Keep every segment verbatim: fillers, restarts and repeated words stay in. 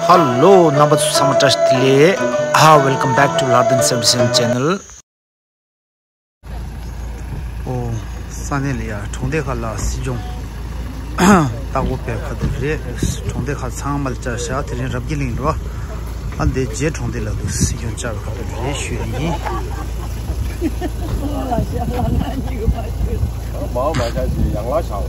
Hello, རྣམ་པ་ཚོ་ཚང་མ་བཀྲ་ཤིས་བདེ་ལེགས། ཧ། Welcome back to Lardin seventy seven channel. ཨོ། ས་གནས་ལ་ཡ་གྲོང་སྡེ་ཁག་ལ་སྲིད་སྐྱོང་ལྟ་སྐོར་སྤེལ་ཁ་ཐུག་རེད། གྲོང་སྡེ་ཁག་ཚང་མ་ལ་བཅར་བཞག་དེ་རིང་རབ་རྒྱས་གླིང་འགྲོ། ཨ་འདི་རྗེ་གྲོང་སྡེ་ལ་འདུག་སྲིད་སྐྱོང་བཅར་བའི་ཁ་ཐུག་རེད་ཞུ་ཡ་ཡིན། མའོ་མ་ཤ་ཞིག་ཡང་ལ་ཤའོ།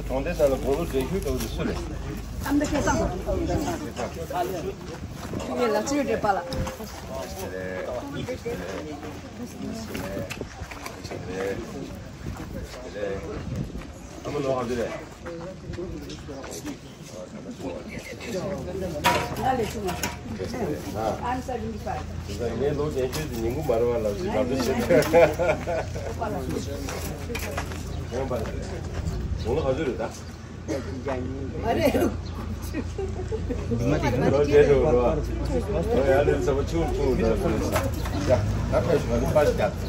གྲོང་སྡེ་ས་ལ་དགུང་ལོ་བགྲེས་ཤོས་ལྟ་བུ་དེ་སུ་རེད། ཨ་མདའ་སྐལ་བཟང་། ངས་ལ་ཚོད་རེད་པ་ལ། ཨ་མ་ལོ་ག་ཚོད་རེད། ང་ལས་ཆུང་བ། I'm seventy five. ངའི་ལོ་རྒན་ཤོས་དེ་ཉིན་གུང་མ་རེད་བ། ལབ་ཟིན་ལབ་ཟིན་ཡོང་པ་རེད། དགུང་ལོ་ག་ཚོད་རེད་ད། ཨ་རེད། ལོ་རྒན་འགྲོ་རོགས། ལོ་ཡར་ལེན་ཚ་བ་ཆུང་ཆུང་འགྲོ་རེད། ཡ་ད་ཕེབས་ཤོག་ང་ཚོ་པར་ཞིག་རྒྱག་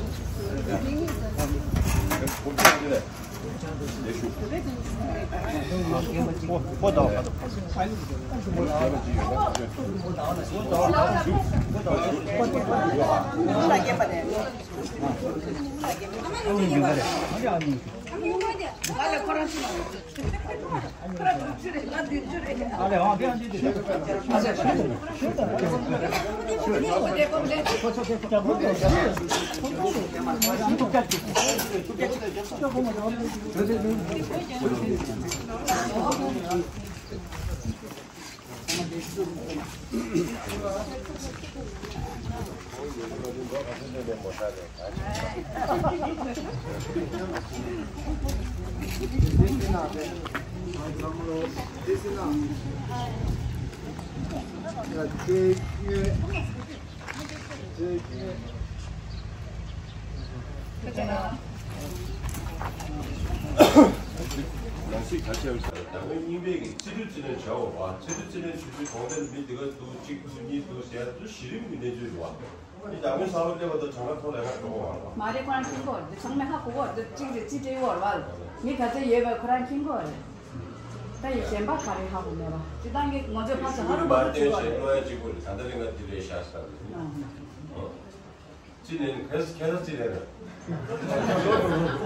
ནང་སྲིད་ག་ཆེ་བ་ཞིག་ལ་ད་ལོའི་རྙིང་པའི་གི་ཚེ་སྒྲུབ་རྩིས་ལེན་བྱ་འོ་བ། ཚེ་སྒྲུབ་རྩིས་ལེན་བྱེད་དུས་གྲོང་སྡེ་ལ་མི་འདི་ག་འདུག་གཅིག་འདུག་གཉིས་འདུག་ཟེར་ཡ་ཚོ་གཞི་རིམ་གྱི་གནས་ཚུལ་རེད་བ། འདི་ད་ལོའི་གསར་པ་སླེབས་པ་དང་གྲངས་ཀ་ཐོག་ལ་ཡང་འགྲོ་གི་མ་རེད་བ། མ་རེད། ཁོ་རང་མཁྱེན་གྱི་ཡོད་རེད། འདི་ཚང་མས་ཧ་གོ་གི་ཡོད་རེད། འདི་གཅིག་རེད། རྩིས་སྤྲད་ཡོད་རེད་བ། མི་ག་ཚོད་ཡོད་པ་ཁོ་རང་མཁྱེན་གྱི་ཡོད་རེད། ད་ཡིན་གཞན་པ་ག་རེ་ཧ་གོ་མེད་པ། སྤྱིར་བཏང་གི་ང་ཚོའི་ཕ་ཚོ་ཧ་རུ་མ་བཏོན་བྱས་བློ་ཡ་གཅིག་པུ་རེད། ད་ལྟ་རིང་ང་འདི་རེད་ཤག་ཟེར། ཨ། རྩིས་ལེན་ཁ་ཁ་ས་རྩིས་ལེན་རེད།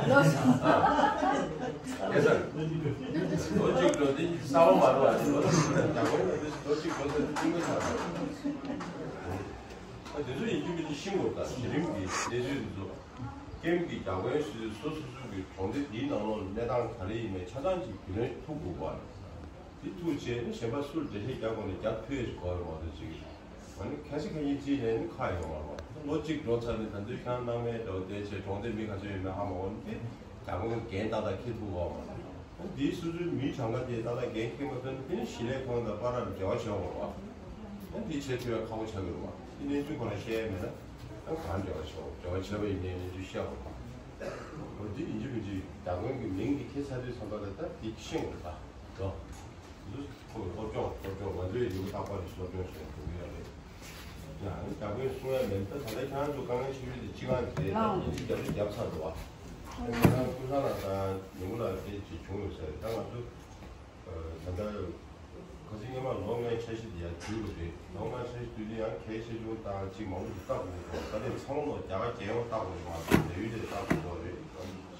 ལོ་ས། ལོ་གཅིག་འགྲོ་འདི་གསར་པ་མ་རེད་བ། ལོ་ལོ་གཅིག་འགྲོ་ས་འདི་ཏིང་ངེ་འཛིན་ཨ། དེ་ཚོ་ཡིན་རྒྱུ་མིན་རྒྱུ་ཤེས་དགོས། ད་གཞི་རིམ་གྱི་གནས་ཚུལ་འདི་ཚོ་ཀེམ་གྱི་བརྒྱ་དཔོན་སུ་སོ་སོ་སོ་གི་གྲོང་སྡེ་འདིའི་ནང་ལོགས་གནས་སྟངས་ག་རེ་ཡིན་མིན་ཆ་ཚང་ཅིག་རྒྱུས་ལོན་ཐུབ་དགོས་པ་རེད། འདི་ཐུག་བྱས་ནས་གཞན་པ་སུར་འགྲེལ་བཤད་རྒྱག་དགོས་ནས་རྒྱག་ཐུབ་ཡས་ཞིག་དགོས་རེད་མ་གཏོགས་ཅིག་ང་ནི་ཁ་ཤས་ཁ་ཤས་རྩིས་ལེན་ནི་ཁག་ཡོད་མ་རེད་བ། ལོ་གཅིག་འགྲོ་ཚར་ནས་ད་དུང་ཁྱེད་རང་སྣང་མེད་འདྲ་བོ་བསྡད་བྱས་གྲོང་སྡེ་མི་ག་ཚོད་ཡོད་མེད་ཧ་མ་གོ་ནས་དེ་རྒྱ་དཔོན་འགན་ཏག་ཏག་འཁྱེར་ཐུབ་ཀྱི་ཡོད་མ་རེད། འདིའི་སོ་སོའི་མི་གྲངས་ཀ་དེ་ཏག་ཏག་འགན་འཁྱེར་མ་ཐུབ་ན་དེ་ནི་གཞིས་ལས་ཁང་དང་པར་ར་ལ་འབྲེལ་བ་བྱེད་དགོས་རེད་བ། འདི་བྱེད་ཐུབ་ཡ་ཁག་པོ་ཆགས་ཀྱི་རེད་བ། དེ་གནས་ཚུལ་ཁོ་རང་བཤད་ཡ་མེད་ན་ཨ་གང་འབྲེལ་བ་བྱེད་དགོས། འབྲེལ་བ་བྱས་པ་ཡིན་ནའི་གནས་ཚུལ་བཤད་དགོས་རེད་བ། འོ་འདི་ཡིན་གཅིག་མིན་གཅིག་རྒྱ་དཔོན་གྱི་མིང་འདི་འཁྱེར་ཚར་དུས་ཙམ་པ་ལ་ད་འདི་ཤེས་དགོས་རེད་ད། འདུག་ཁོ་སློབ་སྦྱོང་སློབ་སྦྱོང་ང་ཚོའི་ཡིག་རྟག་པར་སློབ་སྦྱོང་བྱས་འགྲོ་གི་ཡོད་རེད། ཡང་ཨ་ནི་རྒྱ་དཔོན་གསུང་ཡ་མེད། ད་ད་ལྟ་ཁྱེད་རང་ཚོ་དཀའ་ངལ་ཆེ་ཤོས་དེ་སྤྱི་ཁང་རེད། ད་ཉིན་རྒྱབ་རྒྱབ་ཚར་འདུག་བ། ཁྱེད་རང་ཀུན་བཟང་ལགས་དང་ཉི་མ་ལགས་དེ་ཅིག་བྱུང་ཡོད་ས་རེད། ད་ང་ཚོ་ད་ལྟ་ཁ་སང་སྔོན་མ་ལོ་ལྔའི་འཆར་གཞི་དེ་ཡང་བསྡུས་པ་རེད། ལོ་ལྔའི་འཆར་གཞི་བསྡུས་དུས་ཡང་གལ་ཆེ་ཆུང་དང་ཅིག་མང་པོ་ཞིག་བལྟ་དགོས་ཀྱི་འདུག་ད་ལྟ་ཚང་མ་ལོ་རྒྱ་གར་རྒྱལ་ཡོངས་བལྟ་དགོས་ཀྱི་མ་རེད། བལ་ཡུལ་དེ་བལྟ་དགོས་ཀྱི་རེད།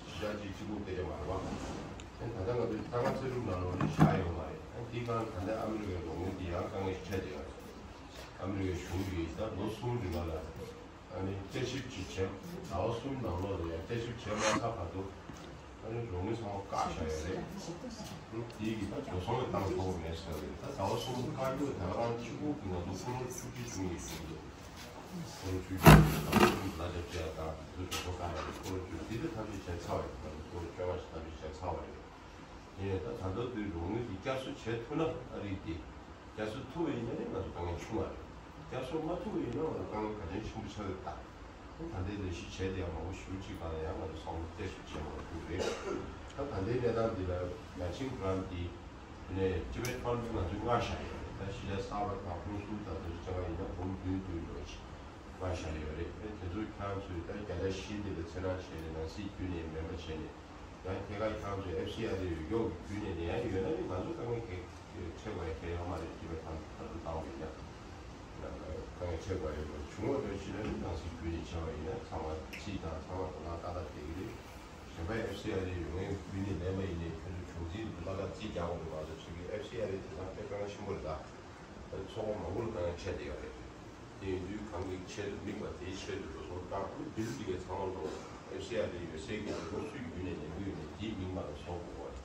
གཞི་བཞག་ཅིག་གཅིག་པུ་བལྟས་ཀྱི་མ་རེད་བ། ད་ལྟ་ང་ཚོའི་ད་ང་ཚོའི་རུམ་ནང་ལོགས་ནས་བཞག་ཡོད་མ་རེད། ཨ་འདི་གང་ད་ལྟ་ཨ་མི་རི་ཀའི་ལོ་ངོ་འདི་ཡང་དཀའ་ངལ་ཞིག་ཆགས་བསྡད་ཡོད་རེད། ཨ་མི་རི་ཀའི་གཞུང་གིས་ད་ལོ་གསུམ་རིང་ལ་ཨ་ནི་བསྐྱར་ཞིབ་ཅིག་བྱས། ཟླ་བ་གསུམ་ནང་ལོགས་ལ་ཡང་བསྐྱར་ཞིབ་བྱས་མ་ཚར་བར་དུ་ ཨ་ནི་རོགས་མི་ཚང་མ་བཀག་བཞག་ཡོད་རེད། དེའི་གི་ད་འགྲོ་སོང་ལ་བཏང་ཆོག་མེད་ཟེར་རེད། ད་ཟླ་བ་གསུམ་བཀག་རྒྱུ་དེ་ག་རང་གཅིག་པུ་གི་ང་ཚོ་ཁོ་ལོ་བཅུ་གཅིག་བྱུང་ཡོད་ཟེར་འདུག་ཁོ་ལོ་བཅུ་གཅིག་ལ་ཆ་བཅས་དང་དེ་ཚོ་གྲོད་ཁོག་བཏང་ཡོད་རེད། ཁོ་ལོ་བཅུ་དེ་དུས་ཐབས་ཤེས་བྱས་ཚར་བ་རེད། ཁོ་ལོ་བཅོ་ལྔ་ཞིག་ཐབས་ཤེས་བྱས་ཚར་བ་རེད། ཡིན་ནའི་ད་ད་ལྟ་དུས་རོགས་དངུལ་གྱི་བསྐྱར་གསོ་བྱེད་ཐུབ་ན་ཨ་རིག་དེ། བསྐྱར་གསོ་ཐུབ་པ་ཡིན་ན་ནི་ང་ཚོ་དཀའ་ངལ་ཆུང་བ་རེད། བསྐྱར་གསོ་མ་ཐུབ་པ་ཡིན་ན་ང་ཚོ་དཀའ་ངལ་གལ་ཆེན་ཆེན་པོ་ཆགས་ཡོད་ད། ད་ལྟའི་ལས་གཞི་བྱས་བསྡད་ཡག་མང་པོ་ཞེ་པོ་ཅིག་སྒང་ལ་ཡང་ང་ཚོ་བསམ་བློ་བརྟན་པོ་བྱེད་དགོས་ཀྱི་རེད། ད་ད་ལྟའི་གནས་སྟངས་འདི་ལ་Matching Grant འདི་དེ་ནས་Tibet Fund ང་ཚོས་མངགས་བཞག་ཡོད་རེད། ད་གཞིས་ཆགས་གསར་པ་དང་ཧུན་སུར་དང་དེ་ཚོ་བྱས་པ་ཡིན་ན་འབུམ་བདུན་བདུན་ལོ་ཞིག་མངགས་བཞག་ཡོད་རེད། ཨེ་དེ་ཚོ་ཁྱེད་རང་ཚོས་ད་རྒྱ་ལས་གཞི་འདི་ལ་ཚོད་དཔག་བྱས་ནས་ནང་སྲིད་བརྒྱུད་ནས་མེད་པ་བྱས་ནས། ཡང་ཐད་ཀར་ཁྱེད་རང་ཚོས་ཨེཕ་སི་ཨར་ཨེ་ཡོད་རྒྱུ་ནས་ནད་ཡང་ཡོད་ན་ནི་ང་ཚོ་དཀའ་ངལ་གལ་ཆེ་དགོས་ཡ་གལ་ཡོད་མ་རེད། དེ་བས་ཐང་ད་དུ་བཏང་བ་ཡིན་ན་དཀའ་ངལ་ཆེ་དགོས་ཡ་ཡོད་མ་རེད། བྱུང་བ་འདྲ་ཞིག་ན་ནི་ནང་སྲིད་བརྒྱུད་ནས་བྱས་པ་ཡིན་ན་ཚང་མ་རྩིས་དང་ཚང་མ་དོ་སྣང་ཏག་ཏག་བྱེད་ཀྱི་རེད། གཞན་པ་ཨེཕ་སི་ཨར་ཨེ་ཡོད་མཁན་བརྒྱུད་ནས་ལེན་པ་ཡིན་ནའི་ཁྱོད་ཚོ་བྱུང་འཛིན་དུ་ལ་ཁ་རྩིས་རྒྱག་དགོས་འདུག་ང་ཚོ་ཆེད་ཀྱི་ཨེཕ་སི་ཨར་ཨེ་དེ་ཚང་དཔེ་དཀའ་ངལ་ཆེན་པོ་རེད་ད། ཚོགས་པ་མང་པོ་ལ་དཀའ་ངལ་འཕྲད་བསྡད་ཡོད་རེད། དེ་ཡིན་དུས་གང་གི་ཆེད་དུ་དམིགས་པ་དེའི་ཆེད་དུ་འགྲོ་སོང་བཏང་། ཨ་ནི་འདི་ཚོ་འདི་གའི་ཚང་མ་ལོ་ཨེཕ་སི་ཨར་ཨེ་ཡོད་སའི་གི་འགྲོ་སོང་སུའི་བརྒྱུད་ནས་ལེན་གྱི་ཡོད་མེད་དེའི་མིང་མ་ལ་བཟོ་དགོས་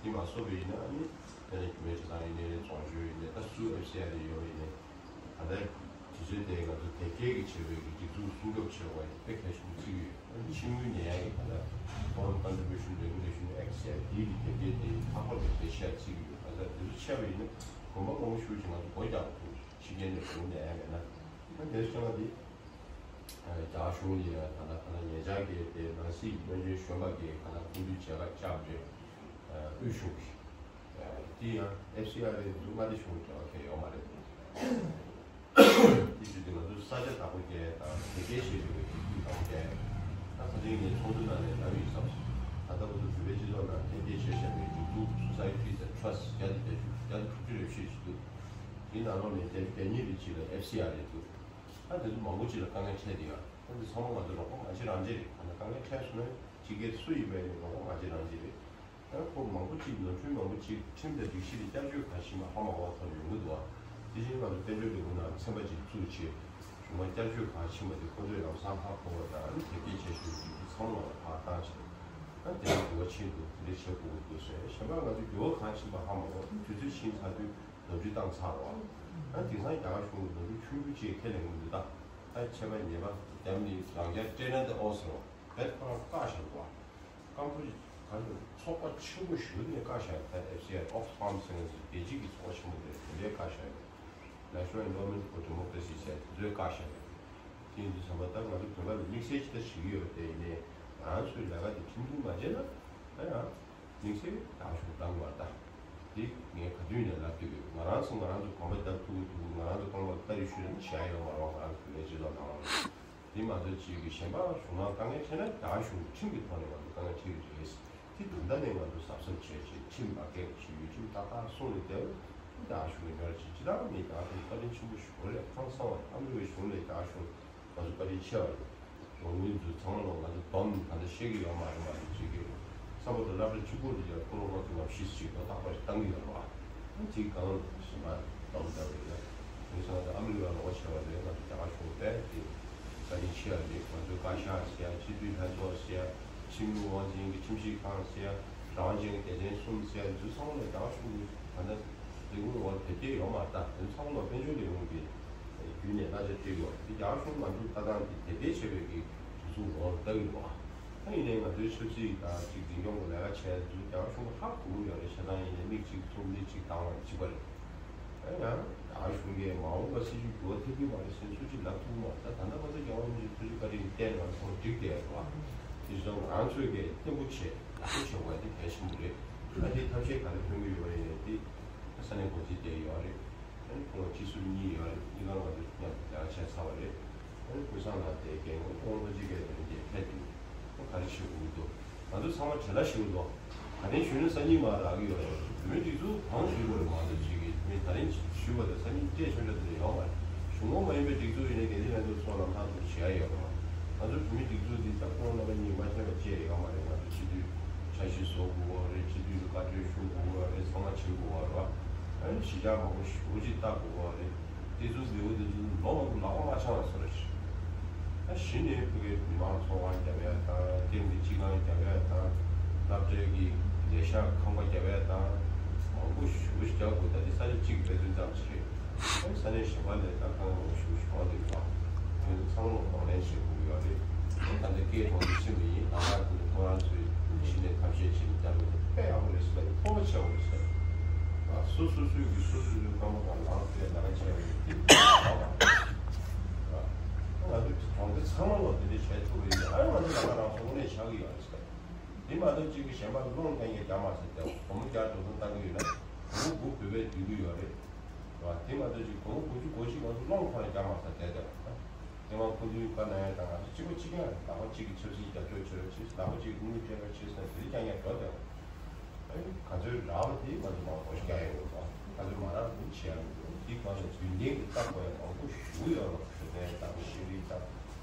པ་རེད། དེ་མ་བཟོ་བ་ཡིན་ན་ཨ་ནི་དེ་ནས་རྒྱུ་མའི་ཆ་ཚང་ཡིན་ནའི་རྫོང་ཆོས་ཡིན་ནའི་ད་སུ་ཨེཕ་སི་ཨར་ཨེ་ཡོད་པ་ཡིན་ནའི་ད་ལྟའི་དུས་ཚོད་དེ་ང་ཚོ་དེབ་སྐྱེལ་གྱི་བྱེད་པའི་གི་སྒྲིག་འཛུགས་སྲུང་སྐྱོབ་བྱེད་དགོས་པ་དཔེ་གལ་ཆེན་པོ་བརྩི་གི་ཡོད། ཨ་ནི་ཕྱི་དངུལ་ཉོ་ཡ་གི་ད་ལྟ་Foreign Contribution Regulation Act ཟེར་དེའི་གི་དེབ་སྐྱེལ་དེ་ལྷག་པར་དུ་གལ་ཆེ་བརྩི་གི་ཡོད། ད་ལྟ་དུས་ཚོད་ཆད་པ་ཡིན་ན་གོམ་པ་མང་པོ་ཞིག་ང་ཚོ་སྒོ་རྒྱག་དགོས་འདུག་ཕྱི་རྒྱལ་ནས་བྱུང་ནས་ཡང་མེད་ན། ཨ་དེ་བྱས་ན་འདི་རྒྱ་གཞུང་ལ་ད་ལྟ་ཁ་ན་ཉེ་ཆར་གྱི་དེ་ནང་སྲིད་བློན་ཆེན་གཞོན་པ་གིས་ཁ་ན་སྐུ་མདུན་མཇལ་ཁ་བཅར་བ་རེད། དབུས་གཞུང་གིས་དེ་ཡང་ཨེཕ་སི་ཨར་ཨེ་འདི་ཚོ་མངའ་སྡེ་གཞུང་འབྲེལ་བ་གང་ཡང་ཡོད་མ་རེད། དེ་བྱས་ཏེ་ང་ཚོ་ས་ཆ་བདག་པོ་བརྒྱབ་དང་དེ་གའི་ཞེས་པའི་གི་དུས་བདག་པོ་བརྒྱབ། ད་ད་ཐེངས་ངས་ཚོགས་འདུ་ནང་ནས་ལབ་ཡོད་བསམ་སོང་། ད་ལྟ་བར་དུ་བོད་པའི་སྤྱི་ཚོགས་ནང་དེབ་སྐྱེལ་བྱས་བཞག་པའི་སྒྲིག་འཛུགས་Societies and Trusts བརྒྱ་དང་བརྒྱད་ཅུ་བརྒྱ་དང་དྲུག་ཅུ་རེ་བཞི་ཞིག་འདུག་དེའི་ནང་ལོགས་ནས་དེབ་བརྒྱ་གཉིས་རེ་གཅིག་ལ་ཨེཕ་སི་ཨར་ཨེ་འདུག་ད་དེ་ཚོ་མང་པོ་ཅིག་ལ་དཀའ་ངལ་འཕྲད་བསྡད་ཡོད། ད་འདི་ཚང་མ་ང་ཚོ་རོགས་པ་ང་བཅས་རང་བཅས་རེད། ད་ནི་དཀའ་ངལ་འཕྲད་སོང་ན་སྤྱི་སྒེར་སུ་ཡིན་པའི་རོགས་པ་ང་བཅས་རང་བཅས་རེད། ཡང་ཁོ་མང་པོ་ཅིག་ནོར་འཁྲུལ་མང་པོ་ཅིག་ཁྲིམས་དང་སྒྲིག་གཞི་ལ་བསྐྱར་བཅོས་གང་ཕྱིན་པ་ཧ་མ་གོ་བ་ཐོན་ཡོང་གི་འདུག་བ། དེ་བཞིན་ང་ཚོ་དཔལ་འབྱོར་ལས་ཁུངས་ནང་ཚན་པ་ཅིག་བཙུགས་བྱས་གཞུང་མ་བསྐྱར་བཅོས་གང་ཕྱིན་པ་དེ་ཁོ་ཚོས་ལམ་སང་ཧ་གོ་བ་དང་ཨ་ནི་དེབ་སྐྱེལ་བྱས་ཞུ་རྒྱུ་དེ་ཚང་མ་ལ་ཕར་བཏང་བྱས་ཨ་དེ་ལ་འགྱུར་བ་ཕྱིན་འདུག་དེ་འདྲ་བྱེད་དགོས་ཀྱི་འདུག་ཟེར། གཞན་པ་ང་ཚོ་འགྱུར་བ་གང་ཕྱིན་པ་ཧ་མ་གོ་བ་དུས་ཚོད་ཕྱིན་ཚར་དུས་ནོར་འཁྲུལ་བཏང་ཚར་བ། ཨ་དེང་སང་རྒྱ་གར་གཞུང་གི་ནོར་འཁྲུལ་ཆུང་ཆུང་ཅིག་ཁས་ལེན་གྱི་མི་འདུག་ད་ཁྱད་པར་ཉེས་པ་རྒྱབ་ནས་རང་རྐྱ་སྤྲད་ན་དེ་ཨོ་ཟེར་བ་བེད་ཁོ་རང་བཀག་བཞག་འདུག་བ། སྐམ་པོ་ག་ཚོད་ཚོགས་པ་ཆེན་པོ་ཞིག་ནས་བཀག་བཞག་ད་ཨེཕ་སི་ཨར་ཨེ་Oxfam ཟེར་མཁན་ཅིག་རྒྱལ་སྤྱི་གི་ཚོགས་པ་ཆེན་པོ་དེ་དེ་འདྲའི་བཀག་བཞག་ཡོད། National Endowment for Democracy ཟེར་དེ་ཚོས་བཀག་བཞག་ཡོད། དེ་ཡིན་དུས་ཙམ་པ་ད་ང་ཚོ་དོན་དག་ལ་དམིགས་བསལ་ཅི་ལྟར་བྱེད་ཀྱི་ཡོད་དེ་ཡིན་ནའི་ང་རང་ཚོའི་ལས་ཀ་དེ་ཁྲིམས་མཐུན་མ་བྱས་ན་ད་ཡང་དམིགས་བསལ་རྒྱ་གཞུང་བཏང་བར་ད་དེ་ངས་ག་དུས་ནས་ལབ་ཀྱི་ཡོད། ང་རང་ཚོ་ང་རང་ཚོ་གོམ་པ་བརྡབ་ཐུབ་ཀྱི་འདུག་ང་རང་ཚོ་རྐང་པ་བཀའ་རེ་ཞུ་ན་བྱ་ཡ་ཡོད་མ་རེད། ང་རང་ཚོ་བོད་པའི་སྤྱི་ཚོགས་ནང་ལ། དེ་མ་གཏོགས་ཅིག་གི་གཞན་པ་གཞུང་ནང་དཀའ་ངལ་འཕྲད་ན་རྒྱ་གཞུང་ཁྲིམས་ཀྱི་ཐོག་ནས་ང་ཚོ་དཀའ་ངལ་འཕྲད་ཀྱི་རེད། དེ་ད་ལྟ་ནས་ང་ཚོ་གཟབ་གཟབ་བྱས་བྱས་ཁྲིམས་མ་འགལ་བ་ཞིག་ཡོད་ཁྲིམས་ཏག་ཏག་སྲུང་ནས་བསྡད་ན་རྒྱ་གཞུང་གི་ཉོ་ར་ཅིག་ཅི་ལྟར་མེད། རྒྱ་གཞུང་བཀའ་དྲིན་ཆེན་པོ་ཞིག་རེད། ཧང་སང་བ་ཨ་མི་རི་ཀའི་གཞུང་ལས་རྒྱ་གཞུང་ང་ཚོ་བཀའ་དྲིན་ཆེ་བ་རེད། ལོ་ངོ་འདི་ཚང་མ་ལོ་ང་ཚོ་སྡོམ་ད་ལྟ་ཤེས་ཀྱི་ཡོད་མ་རེད་མ་རེད་ཅིག་གི་བསམ་པ་དང་སློབ་གྲྭ་གཅིག་པོ་རེད་ཡ། ཁོ་རང་ང་ཚོ་ལྔ་བཞི་ཞིག་ལོ་རྟག་པར་ཞིག་བཏང་གི་ཡོད་རེད་བ། ཨ་ཅིག་གང་ཞིག་མ་སྡོམ་བཏང་གི་ཡོད། དེང་སང་ད་ཨ་མི་རི་ཀ་ལོག་བྱས་པ་རེད། ང་ཚོ་རྒྱ་གར་གཞུང་དཔེ་དེ་བཀའ་དྲིན་ཆེ་བ་རེད། ང་ཚོ་བཀའ་ཤག་ཟེར་ཡ་སྤྱི་འཐུས་ལྷན་ཚོགས་ཟེར་ཡ་ཁྲིམས་ལུགས་དབང་འཛིན་གྱི་ཁྲིམས་ཞིབ་ཁང་ཟེར་ཡ་རང་དབང་ཅན་གྱི་སྡེ་ཚན་གསུམ་ཟེར་ཡ་འདི་ཚོ་ཚང་མ་ལ་རྒྱ་གར་གཞུང་གིས་ད་ལྟ་ལས་ཁུངས་འོག་ལ་དེབ་སྐྱེལ་ཡོད་མ་རེད། ད་དེ་ཚང་མ་དཔལ་འབྱོར་ལས་ཁུངས་ཀྱི་བརྒྱུད་ནས་གླ་ཆ་སྤྲད་ཡོད་རེད། དེ་རྒྱ་གར་གཞུང་ང་ཚོ་ལྟ་སྟངས་དེ་དེབ་སྐྱེལ་བྱས་པའི་གི་སྒྲིག་འཛུགས་འོག་ལ་ལྟ་གི་རེད་བ། ད་ཡིན་ནའི་ང་ཚོའི་ཆབ་སྲིད་དང་ཅིག་འཛིན་སྐྱོང་གི་ལས་ཀ་བྱས་ཚུལ་རྒྱ་གར་གཞུང་གིས་ཧ་གོ་གི་ཡོད་རེད། བྱས་ཙང་ཡིན་ནའི་མིག་གཅིག་བཙུམ་མིག་གཅིག་གདངས་པ་གཅིག་པ་རེད། ད་ཡང་རྒྱ་གར་གཞུང་གིས་མ་འོངས་པ་སྲིད་བྱུས་འགྱུར་བ་ཐེབས་ཀྱི་མ་རེད་ཟེར་སུ་གཅིག་ལབ་ཐུབ་མ་རེད། ད་ད་ལྟ་ང་ཚོ་རྒྱལ་བ་རིན་པོ་ཆེ་ཐུགས་རྗེ་བཀའ་དྲིན་གྱིས་བརྟེན་ང་ཚོ་འགྲིག་བསྡད་ཡོད་རེད་བ། དེ་བཞིན་ང་རང་ཚོས་ཀྱིས་བརྟན་པོ་བྱས་ཡག་པོ་བྱེད་དགོས་ཡ་དེ་གལ་ཆེན་པོ་རེད། ད་དེ་ཐབས་ཤེས་ག་རེ་ཐོན་གྱི་ཡོད་རེད་ཡིན་ནའི་དེ་ས་གནས་འགོ་འཛིན་དེ་ཡོད་རེད། ཨ་ནི་ཁོང་སྤྱི་ཟུར་གཉིས་ཡོད་རེད། གཉིས་ཀ་ང་ཚོ་མཉམ་དུ་ལས་ཀ་བྱས་ཚར་བ་རེད། ཨ་ནི་ཀུན་བཟང་ལགས་དེ་རྒན་གོག་ཁོང་ལོ་གཅིག་གི་དོན་དེ་ཕེབས་འདུག་ཁོ་ག་རེ་བྱེད་དགོས་ཀྱི་འདུག་ང་ཚོ་ཚང་མ་བྲེལ་བ་ཞིག་འདུག་ག་རེ་ཞུས་ན་སང་ཉིན་མར་རག་གི་ཡོད་རེད། བོད་མིའི་སྒྲིག་འཛུགས་གང་ཞུ་དགོས་རེད་མ་གཏོགས་ཅིག་གི་མི་ད་རིང་ཞུས་པ་དང་སང་ཉིན་སྤྲད་ཆོག་འདྲ་དེ་འདྲ་ཡོད་མ་རེད། གཞུང་ངོ་མ་ཡིན་པའི་སྒྲིག་འཛུགས་ཡིན་ནའི་འགན་འཛིན་ལྷན་ཚོགས་ཚོགས་ལམ་སང་དུ་བྱས་ཡོད་རེད་བ། ང་ཚོ་བོད་མིའི་སྒྲིག་འཛུགས་འདི་ད་ཁོང་རྣམ་པ་གཉིས་མ་མཁྱེན་པ་ཅི་ཡང་ཡོད་མ་རེད། ང་ཚོ་སྤྱི་འཐུས་འཆར་གཞི་བཟོ་དགོས་པ་རེད། སྤྱི་འཐུས་ལ་བཀའ་འཁྲོལ་ཞུ་དགོས་པ་རེད། ཚང་མ་བྱེད་དགོས་པ་རེད་བ། ཨ་ནི་གཞིས་ཆགས་མང་པོ་ཞེ་པོ་ཅིག་བལྟ་དགོས་པ་རེད། དེ་ཚོ་ལེའུ་དེ་ཚོ་ལོ་མང་པོ་ལག་པ་མ་འཆང་བ་བཟོ་འདྲ་ཞིག་ད་གཞི་ནས་ཕ་གིའི་མི་མང་ཚོགས་ཁང་རྒྱབ་ཡ་དང་ཐེངས་འདི་སྤྱི་ཁང་རྒྱབ་ཡ་དང་། སློབ་གྲྭའི་གི་ལས་ཤག་ཁང་པ་རྒྱབ་ཡས་དང་མང་པོ་ཞེ་པོ་ཞིག་རྒྱག་དགོས། ད་དེ་ས་ཆ་གཅིག་གི་འབད་བརྩོན་ཙམ་བྱས། ས་གནས་གཞན་པ་ནས་ད་ཁང་པ་ཞེ་པོ་ཞིག་གཏོང་གི་འདུག་དེ་ཚོ་ཚང་མ་གདོང་ལེན་བྱེད་དགོས་ཀྱི་ཡོད་རེད། ད་ལྟ་སྐད་གཏོང་དུས་ཕྱིན་པ་ཡིན། ད་ང་ཁོ་ཚོ་ཁོ་རང་ཚོའི་གཞི་ནས་ཐབས་ཤེས་བྱེད་ཀྱི་རྒྱབ་ལ་དཔེ་ཡག་པོ་རེད་ཟེར་ལ་མཐོང་བ་ཆེ་བ་རེད་ཟེར། སོ་སོ་སོའི་གི་སོ་སོའི་སྐར་མ་གང་ལངས་ཚེ་ལས་ཀ་བྱས་པ་ཡིན། དེ་ང་ཚོ་གྲོང་སྡེ་ཚང་མ་ལ་དེ་འདྲ་བྱས་ཐུབ་པ་ཡིན། ཨ་ང་ཚོ་ལས་ཀ་རང་སོ་དངོས་གནས་བྱ་གི་ཡོད་རེད་ཟེར། དེ་མ་གཏོགས་གཅིག་གི་གཞན་པ་སློང་མཁན་གྱི་རྒྱ་མ་ས་དེ་སྒོར་མོ་བརྒྱ་འགྲོ་སོང་བཏང་གི་ཡོད་ན་སྒོར་མོ་དགུ་བོད་པས་སྡུད་ཀྱི་ཡོད་རེད། རེད་བ། དེ་མ་གཏོགས་གཅིག་སྒོར་མོ་དགུ་བཅུ་གོ་གཅིག་ང་ཚོ་སློང་ཁོ་རང་རྒྱ་མ་ས་དེ་དེ་རེད། དེ་མ་ཁོ་ཚོའི་བཀའ་གནང་ཡ་དང་ང་ཚོ་གཅིག་པ་གཅིག་རྐྱང་རེད། ལག་པ་གཅིག་གིས་ཆབ་སྲིད་རྒྱབ་སྐྱོར་བྱེད་རོགས་བྱེད། ལག་པ་གཅིག་གིས་དངུལ་སྤྲད་རོགས་བྱེད་ཟེར་ན་དེ་རྐྱང་རྐྱང་འགྲོ་བསྡད་པ། ཨ་ནི་ག་ཚོད་རག་པ་དེ་ང་ཚོ་མང་པོ་ཞིག་རྒྱག་ཡོང་གི་འདུག་ག་ཚོད་མ་རག་པ་དེ་བྱེད་ཡ་མི་འདུག་དེའི་སྒང་ནས་རྒྱུན་ལྡན་གྱི་ལྟ་དགོས་ཡ་མང་པོ་ཞིག་ཡོད་རེད། འཕྲོད་བསྟེན་དང་ཤེས་རིག་དང་།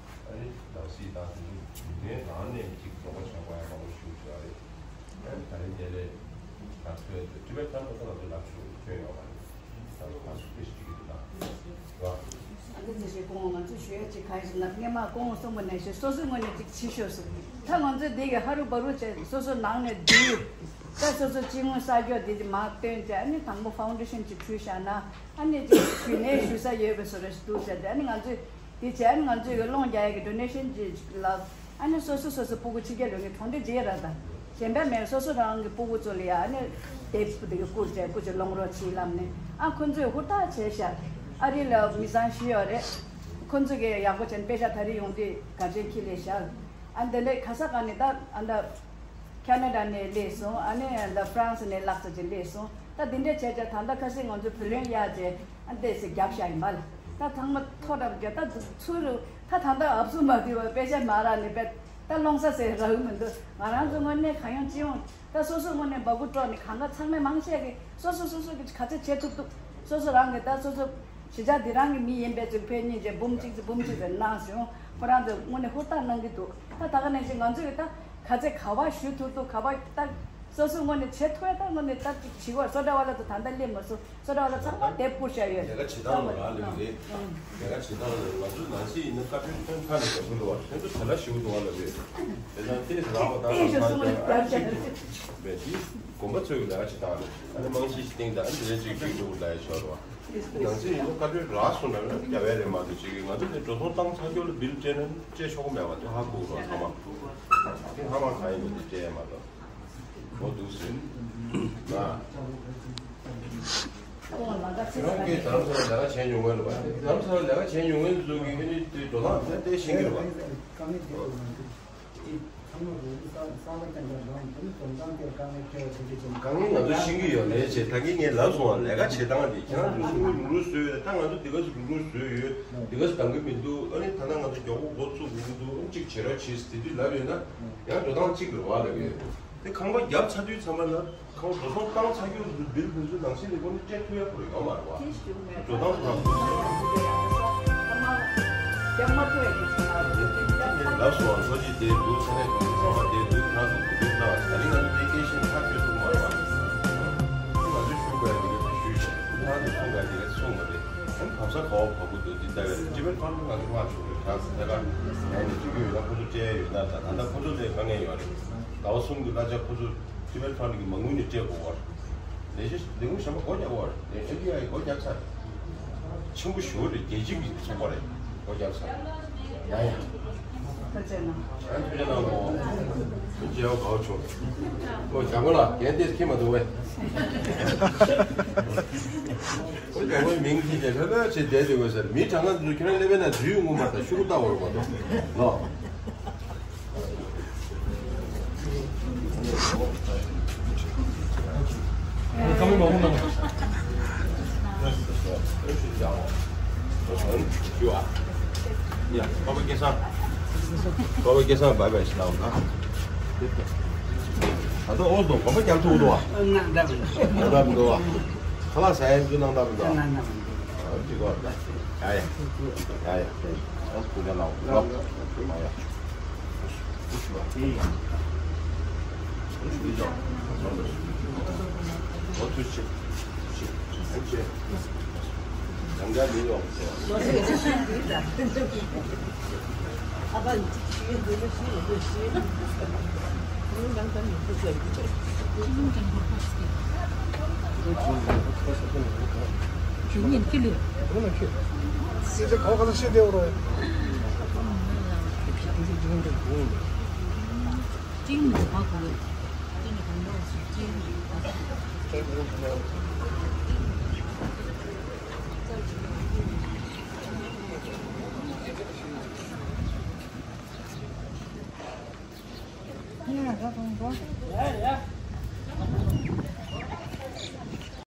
ཨ་ནི་ནང་སྲིད་དང་དེ་ཚོ་རྒྱུན་ལྡན་རང་ནས་ཅིག་རོགས་པ་བྱེད་དགོས་ཡ་མང་པོ་ཞིག་ཡོད་རེད། ཨ་ནི་ད་རིང་དེ་ལས་ད་ཐོས་ཏེ་ཊི་བེཊ་ཊན་ད་ལྟ་ང་ཚོ་ལབ་ཆོག་ཐོན་ཡོད་མ་རེད། ད་ལྟ་ང་ཚོ་དཔེ་ཞིག་ཅིག་གི་འདུག་ད་རེད་བ། ཨ་ནི་དེ་བཞིན་གོང་ང་ཚོས་ཞུ་ཡ་ཅིག་གང་ཡིན་ཟེར་ན། སྔས་མ་གོང་གསུངས་པ་ནང་བཞིན་སོ་སོའི་ངོས་ནས་ཅིག་བྱེད་ཤོག་གསུངས། ད་ང་ཚོས་འདི་གི་ཧ་རུ་བ་རུ་བྱས་སོ་སོ་ནང་ནས་བསྡུས། ད་སོ་སོ་སྤྱི་དངུལ་གསར་འཇོག་འདི་མར་བཏོན་བྱས། ཨ་ནི་དང་པོ་ཕའུན་ཌེ་ཤན་ཅིག་བྲུས་བཞག་ན། ཨ་ནི་ཅིག་རྒྱུན་ལས་ཞུ་ས་ཡོད་པའི་བཟོ་འདྲ་ཞིག་འདུག་ཟེར་ཏེ། ཨ་ནི་ང་ཚོས་དེ་བྱས། ཨ་ནི་ང་ཚོས་ཀྱི་སློང་རྒྱག་ཡ་གི་ཌོ་ནེ་ཤན་ཅིག་ལ། ཨ་ནི་སོ་སོ་སོ་སོ་སྤུ་གུ་ཕྱི་རྒྱལ་ལོག་མཁན་གྲོང་སྡེ་རྗེས་ར་དང་གཞན་པ་མེད། སོ་སོ་རང་གི་སྤུ་གུ་ཚོ་ལ་ཡ་ཨ་ནི་དེབ་དེ་གི་བསྐུར་བྱས་སྐུ་མཁྱེན་སློང་རོགས་བྱེད་ལབ་ནས། ཨ་ཁོ་ཚོས་ཧུར་ཐག་བྱས་ཤག་ཨ་རི་ལ་མི་ཚང་ཞིག་ཡོད་རེད། ཁོ་ཚོ་གིས་ཡག་པོ་བྱས་ནས་པེ་ཤག་ད་རེས་ཡོང་དུས་ག་ཚོད་ཁྱེར་སླེབས་ཤག་ཨ་འདི་འདྲའི་ག་ས་ག་ནས་ད་ཨ་ད། ཁ་ན་ཌ་ནས་སླེབས་སོང་། ཨ་ནི་ད་ཧྥ་རན་སི་ནས་ལྷག་ཙམ་ཅིག་སླེབས་སོང་། ད་འདི་འདྲས་བྱས་བྱས་ད་ལྟ་ཁ་སང་ང་ཚོ་བུ་ལོན་གཡར་བྱས་ཨ་འདི་ཟེར་རྒྱབ་བཞག་ཡིན་པ་ལ། ད་ཚང་མ་ཐོ་རངས་བརྒྱབ། ད་ཚུར་ད་ད་ལྟ་ཨབ་སུ་མ་བསྡུས་པར་པེ་ཤ་མ་རག་ནས་པེ་ད་སློང་ས་ཟེར་རག་གི་མི་འདུག་ང་རང་ཚོ་དངོས་གནས་གང་ཡོང་ཅི་ཡོང་ད་སོ་སོ་དངོས་གནས་འབག་གུ་དཀྲོག་ནས་གང་ག་ཚང་མས་མང་ཆེ་གིས་སོ་སོ་སོ་སོ་གིས་ག་ཚོད་བྱེད་ཐུབ་ཐུབ། སོ་སོ་རང་གིས་ད་སོ་སོ་གཞིས་ཆགས་འདི་རང་གི་མི་ཡིན་པའི་ཚུལ་ཕན་གཉིས་བྱས་འབུམ་གཅིག་ཙམ་འབུམ་གཅིག་ཙམ་གནང་སོང་། ཁོ་རང་ཚོས་དངོས་གནས་ཧུར་ཐག་གནང་གི་འདུག་ད་ད་ག་ནང་བཞིན་ང་ཚོས་ད་ག་ཚད་ག་པར་ཞུ་ཐུབ་ཐུབ། ག་པར་ད་སོ་སོའི་ངོས་ནས་བྱེད་ཐུབ་ཡ་ད་དངོས་གནས་ད་ཅིག་བྱེད་དགོས། བཟོ་གྲྭ་བ་ལ་ཚོ་ད་ལྟ་སླེབས་མ་སོང་། བཟོ་གྲྭ་བ་ལ་ཚང་མ་དེབ་བསྐུར་བཞག་ཡོད། ལས་ཀ་བྱེད་སྟངས་ལ་རག་ལས་རེད། ལས་ཀ་བྱེད་སྟངས་ལ་ང་ཚོའི་ནང་སྲིད་ཡིན་ན་བཀའ་འཁྲོལ་ཐོན་ཁ་ནས་འགྲོ་གི་འདུག་བ། ཁྱེད་ཚོ་དེ་འདྲ་ཞུ་གི་འདུག་བ་ལབ་ཡོད། དེ་ན་དེ་རག་པ་དང་ལ་ཚང་མ་རྒྱ་ཆེ་མེད་དེ་དགོན་པ་ཚོའི་ལས་ཀ་བྱེད་སྟངས་རེད། ཨ་ནི་རྨང་གཞི་ཞིག་བཏིང་དང་ཨ་ནི་དེ་འདྲ་ཅིག་ཞུ་གི་འདུག་ལབ་ཡ་ཤོར་བ། ནང་སྲིད་ཡིན་ན་བཀའ་འཁྲོལ་རག་སོང་ན་རྒྱ་བལ་རེད་མ་གཏོགས་ཅིག་ང་ཚོ་དེ་འགྲོ་སོང་བཏང་ཚར་རྒྱུ་ལ་བིལ་སྤྲད་ན་སྤྲད་ཆོག་གི་མེད་པ་དེ་ཧ་གོ་རོགས་ཚང་མ། དེ་ཧ་མ་གང་ཡིན་པ་དེ་སྤྲད་ཡ་མ་གཏོགས་འོ་འདུག་ཟེར་ན། ཁྱེད་རང་སྐད་རྡ་རམ་ས་ལ་ལས་ཀ་བྱས་མྱོང་མཁན་རེད་པ། རྡ་རམ་ས་ལ་ལས་ཀ་བྱས་མྱོང་མཁན་ཚོ་གིས་ཨ་ནི་དེ་འགྲོ་སྟངས་དེ་ལྟས་ཤེས་ཀྱི་རེད་པ། དཀའ་ངལ་ང་ཚོ་ཤེས་ཀྱི་ཡོད་ལས་བྱེད་ད་གིན་ངས་ལབ་སོང་བ། ལས་ཀ་བྱེད་སྟངས་དེ་ཁྱེད་རང་ཚོ་སུ་རུག་རུག་བཟོས་ཡོད། ད་ང་ཚོ་འདི་ག་སུ་རུག་རུག་བཟོས་ཡོད། འདི་ག་སུ་འདང་གི་མི་འདུག་ཨ་ནི་ད་ལྟ་ང་ཚོ་མགྱོགས་པོ་འགོ་བཙུགས་དགོས་ཀྱི་འདུག་ཨ་ནི་གཅིག་བྱེད་རོགས་བྱེད་ཟེར་དེ་དུས་ལབ་ཡོད་ན་ཡང་འགྲོ་སྟངས་གཅིག་རེད་པ་ལབ་ཡོད། དེ་ཁང་པ་བརྒྱབ་ཚར་དུས་ཚང་མ་ལ་ཁང་པ་འགྲོ་སོང་བཏང་ཚར་རྒྱུ་བིལ་དེ་ཚོ་ནང་སྲིད་ལས་ཁུངས་ནས་སྤྲད་ཐུབ་ཡ་ཁོ་རེ་ཡོད་མ་རེད་པ། འགྲོ་སྟངས་ཁོ་རང་ཁོ་ཚོ་ལབ་སོང་བ། ལྷོ་སྤྱི་དེ་འདུག་ས་གནས་གོང་ཚོ་ཚང་མ་དེ་འདུག་ཁྱེད་རང་ཚོ་གོ་སྒྲིག་གནང་། ད་རིང་ང་ཚོ་དེ་སྐད་ཆ་ཐག་གཅོད་ཐུབ་མ་རེད་པ། ང་ཚོས་ཞུ་དགོས་ཡ་དེ་ག་ཚོད་ཞུས་བྱས། ཁྱེད་རང་ཚོས་གསུང་དགོས་ཡ་དེ་ག་ཚོད་གསུངས་པ་རེད། ཨ་ནི་བབས་ས་ག་པར་བབས་དགོས་འདུག་འདི་ལྟ་བས་ཊི་བེཊ་ཕན་ལ་ང་ཚོ་མར་ཞུ་རེད། གང་ཟེར་ན་ད་ག་ཡ་ནས་འཇུག་གི་ཡོད་ན་ཁོ་ཚོ་སྤྲད་ཡ་ཡོད་ན། ད་ད་ལྟ་ཁོ་ཚོ་ལ་དཀའ་ངལ་ཡོད་རེད། ཟླ་བ་གསུམ་གྱི་གླ་ཆ་ཁོ་ཚོ་ཊི་བེཊ་ཕན་གྱི་མ་དངུལ་ནས་སྤྲད་དགོས་པ་རེད། ལས་གཞི་ལས་ཁུངས་གཞན་པ་སྒོ་རྒྱག་དགོས་པ་རེད། ཨེན་ཌི་ཨའི་སྒོ་རྒྱག་ཚར། ཆེན་པོ་ཞེ་པོ་རེད། རྒྱལ་སྤྱི་གི་ཚོགས་པ་རེད། སྒོ་རྒྱག་ཚར། ཡ་ཡ། ཐུགས་རྗེ་གནང་། ཨ་ཐུགས་རྗེ་གནང་གོ། ཐུགས་རྗེ་ཆེ་གོ་ཆུང་། ཨོ་ཇག་པ་ལགས་རྒན་དེ་ཁྱེད་མ་འདུག་བས། ཨོ་ཇག་པའི་མིང་གིས་ཀྱང་ལྷོད་ལྷོད་བྱས་བསྡད་འདུག་གོ་ཟེར། མི་གྲངས་ཀ་འདུག་ཁྱེད་རང་སླེབས་པས་ན་དུས་ངོ་མ་དང་ཤུ་གུ་ལྟ་བར་མ་གཏོགས་ལོ། ཡ་ཡ།